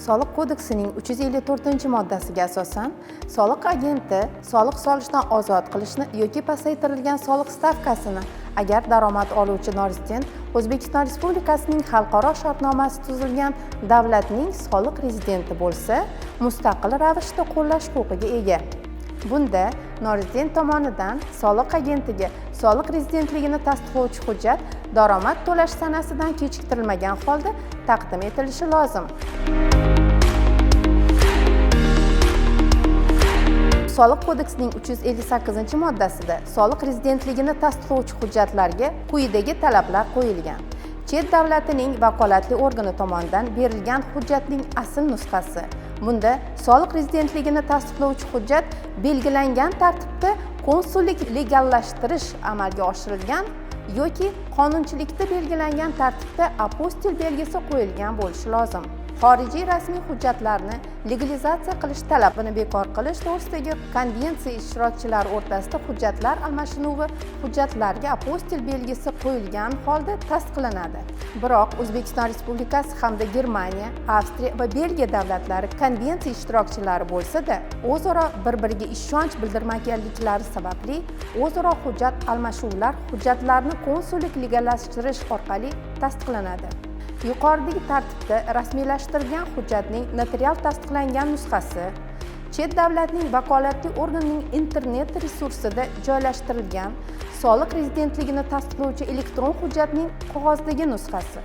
Soliq kodeksining 354-moddasiga asosan soliq agenti soliq solishdan ozod qilishni yoki pasaytirilgan soliq stavkasini, agar daromad oluvchi norezident O'zbekiston Respublikasining xalqaro shartnomasi tuzilgan davlatning soliq rezidenti bo'lsa, mustaqil ravishda qo'llash huquqiga ega. Bunda norezident tomonidan soliq agentiga soliq rezidentligini tasdiqlovchi hujjat daromad to'lash sanasidan kechiktirilmagan holda taqdim etilishi lozim. Soliq kodeksining 358-moddasida soliq rezidentligini tasdiqlovchi hujjatlarga quyidagi talablar qo'yilgan. Chet davlatining vakolatli organi tomonidan berilgan hujjatning asl nusxasi. Bunda soliq rezidentligini tasdiqlovchi hujjat belgilangan tartibda konsullik legallashtirish amalga oshirilgan yoki qonunchilikda belgilangan tartibda apostil belgisi qo'yilgan bo'lishi lozim. Xorijiy rasmiy hujjatlarni legalizatsiya qilish talabini bekor qilish to'g'risidagi konvensiya ishtirokchilari o'rtasida hujjatlar almashinuvi hujjatlarga apostil belgisi qo'yilgan holda tasdiqlanadi. Biroq O'zbekiston Respublikasi hamda Germaniya, Avstriya va Belgiya davlatlari konvensiya ishtirokchilari bo'lsa-da, o'zaro bir-biriga ishonch bildirmaganliklari sababli o'zaro hujjat almashuvlar hujjatlarni konsullik legallashtirish orqali tasdiqlanadi. Yuqoridagi tartibda rasmiylashtirilgan hujjatning notarial tasdiqlangan nusxasi chet davlatning vakolatli organining internet resursida joylashtirilgan soliq rezidentligini tasdiqlovchi elektron hujjatning qog'ozdagi nusxasi.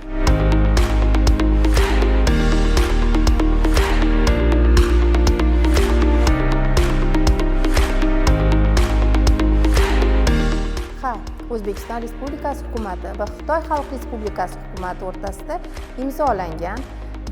Ha, O'zbekiston Respublikasi hukumati va Xitoy Xalq Respublikasi hukumati o'rtasida imzolangan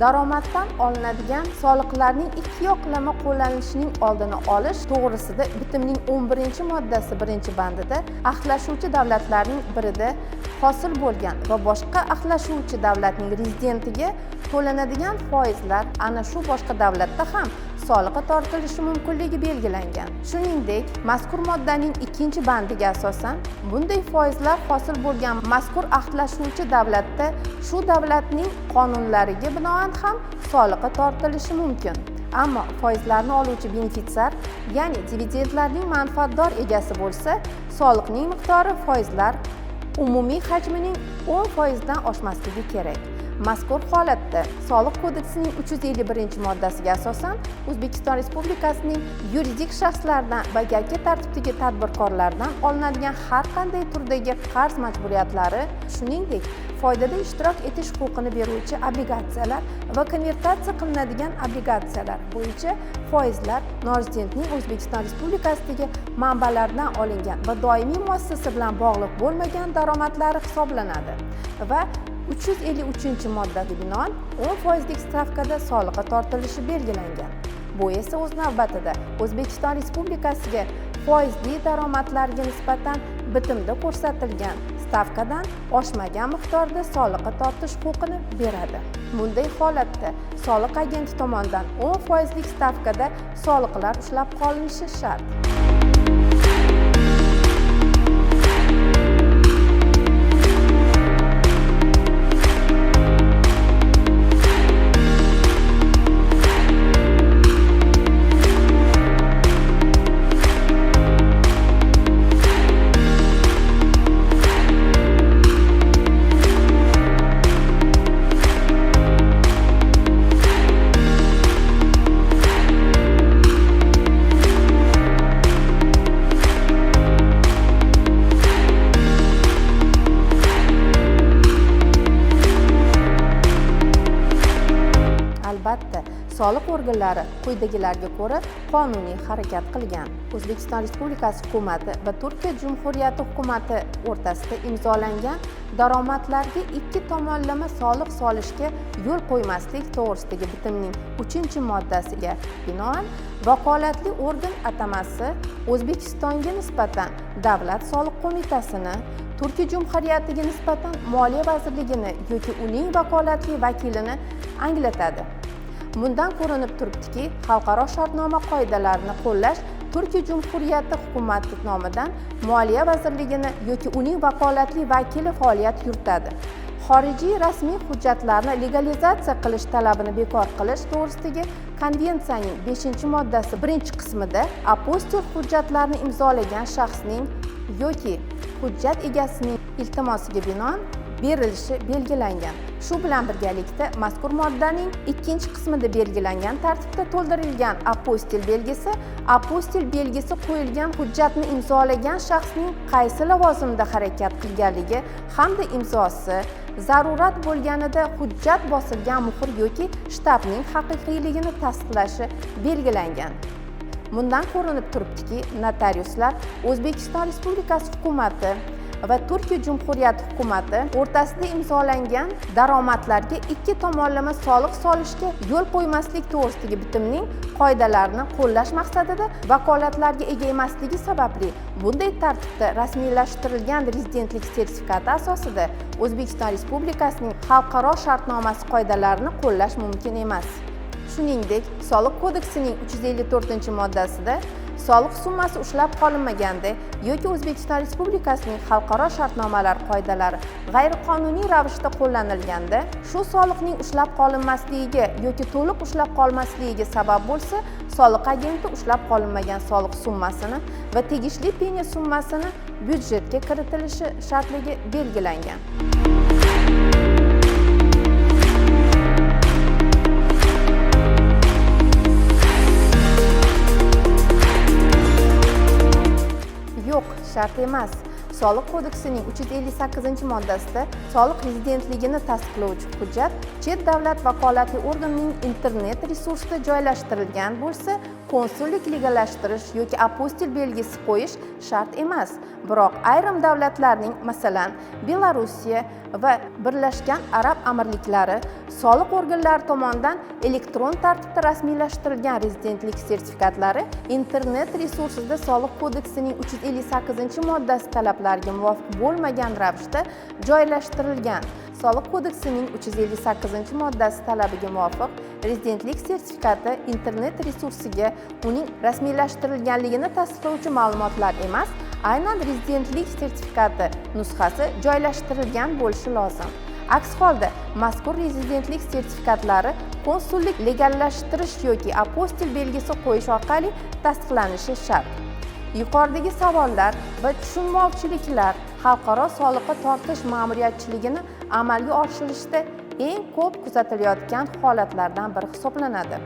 daromaddan olinadigan soliqlarning ikki yoqlama qo'llanilishining oldini olish to'g'risida bitimning 11-moddasi 1-bandida ahdlashuvchi davlatlarning birida hosil bo'lgan va boshqa ahdlashuvchi davlatning rezidentiga to'lanadigan foizlar ana shu boshqa davlatda ham soliqqa tortilishi mumkinligi belgilangan. Shuningdek, mazkur moddaning 2-bandiga asosan bunday foizlar hosil bo'lgan mazkur ahdlashuvchi davlatda shu davlatning qonunlariga binoan ham soliqqa tortilishi mumkin. Ammo foizlarni oluvchi benefitsiar, ya'ni dividendlarning manfaatdor egasi bo'lsa, soliqning miqdori foizlar umumiy hajmining 10% dan oshmasligi kerak. Mazkur holatda Soliq kodeksining 351-moddasiga asosan O'zbekiston Respublikasining yuridik shaxslardan va yakka tartibdagi tadbirkorlardan olinadigan har qanday turdagi qarz majburiyatlari, shuningdek, foydada ishtirok etish huquqini beruvchi obligatsiyalar va konvertatsiya qilinadigan obligatsiyalar bo'yicha foizlar norezidentning O'zbekiston Respublikasidagi manbalardan olingan va doimiy muassasa bilan bog'liq bo'lmagan daromadlari hisoblanadi va 353-moddaga binoan 10%lik stavkada soliqqa tortilishi belgilangan. Bu esa o'z navbatida O'zbekiston Respublikasiga foizli daromadlarga nisbatan bitimda ko'rsatilgan stavkadan oshmagan miqdorda soliqqa tortish huquqini beradi. Bunday holatda soliq agenti tomonidan 10%lik stavkada soliqlar ushlab qolinishi shart. Albatta, soliq organlari quyidagilarga ko'ra qonuniy harakat qilgan. O'zbekiston Respublikasi hukumati va Turkiya Jumhuriyati hukumati o'rtasida imzolangan daromadlarga ikki tomonlama soliq solishga yo'l qo'ymaslik to'g'risidagi bitimning 3-moddasiga binoan vakolatli organ atamasi O'zbekistonga nisbatan Davlat soliq qo'mitasini, Turkiya Jumhuriyatiga nisbatan Moliya vazirligini yoki uning vakolatli vakilini anglatadi. Bundan ko'rinib turibdiki, xalqaro shartnoma qoidalarini qo'llash Turkiya Jumhuriyati hukumati nomidan Moliya vazirligini yoki uning vakolatli vakili faoliyat yuritadi. xorijiy rasmiy hujjatlarni legalizatsiya qilish talabini bekor qilish to'g'risidagi konvensiyaning 5-moddasi 1-qismida apostil hujjatlarni imzolagan shaxsning yoki hujjat egasining iltimosiga binoan berilishi belgilangan. Shu bilan birgalikda mazkur moddaning 2-qismida belgilangan tartibda to'ldirilgan apostil belgisi qo'yilgan hujjatni imzolagan shaxsning qaysi lavozimda harakat qilganligi hamda imzosi, zarurat bo'lganida hujjat bosilgan muhr yoki shtabning haqiqiyligini tasdiqlashi belgilangan. Bundan ko'rinib turibdiki, notariuslar O'zbekiston Respublikasi hukumati va Turkiya Jumhuriyati hukumati o'rtasida imzolangan daromadlarga ikki tomonlama soliq solishga yo'l qo'ymaslik to'g'risidagi bitimning qoidalarini qo'llash maqsadida vakolatlarga ega emasligi sababli bunday tartibda rasmiylashtirilgan rezidentlik sertifikati asosida O'zbekiston Respublikasining xalqaro shartnomasi qoidalarini qo'llash mumkin emas. Shuningdek, Soliq kodeksining 354-moddasida soliq summasi ushlab qolinmaganda yoki O'zbekiston Respublikasining xalqaro shartnomalar qoidalari g'ayriqonuniy ravishda qo'llanilganda, shu soliqning ushlab qolinmasligiga yoki to'liq ushlab qolmasligiga sabab bo'lsa, soliq agenti ushlab qolinmagan soliq summasini va tegishli penya summasini byudjetga kiritilishi shartligi belgilangan. Yo'q, shart emas. Soliq kodeksining 358-moddasida soliq rezidentligini tasdiqlovchi hujjat chet davlat vakolatli organining internet resursida joylashtirilgan bo'lsa, konsullik legallashtirish yoki apostil belgisi qo'yish shart emas. Biroq ayrim davlatlarning, masalan, Belorussiya va Birlashgan Arab Amirliklari soliq organlari tomonidan elektron tartibda rasmiylashtirilgan rezidentlik sertifikatlari internet resursida Soliq kodeksining 358-moddasi talablariga muvofiq bo'lmagan ravishda joylashtirilgan. Soliq kodeksining 358-moddasi talabiga muvofiq rezidentlik sertifikati internet resursiga uning rasmiylashtirilganligini tasdiqlovchi ma'lumotlar emas, aynan rezidentlik sertifikati nusxasi joylashtirilgan bo'lishi lozim. Aks holda mazkur rezidentlik sertifikatlari konsullik legallashtirish yoki apostil belgisi qo'yish orqali tasdiqlanishi shart. Yuqoridagi savollar va tushunmovchiliklar xalqaro soliqqa tortish ma'muriyatchiligini amalga oshirilishida eng ko'p kuzatilayotgan holatlardan biri hisoblanadi.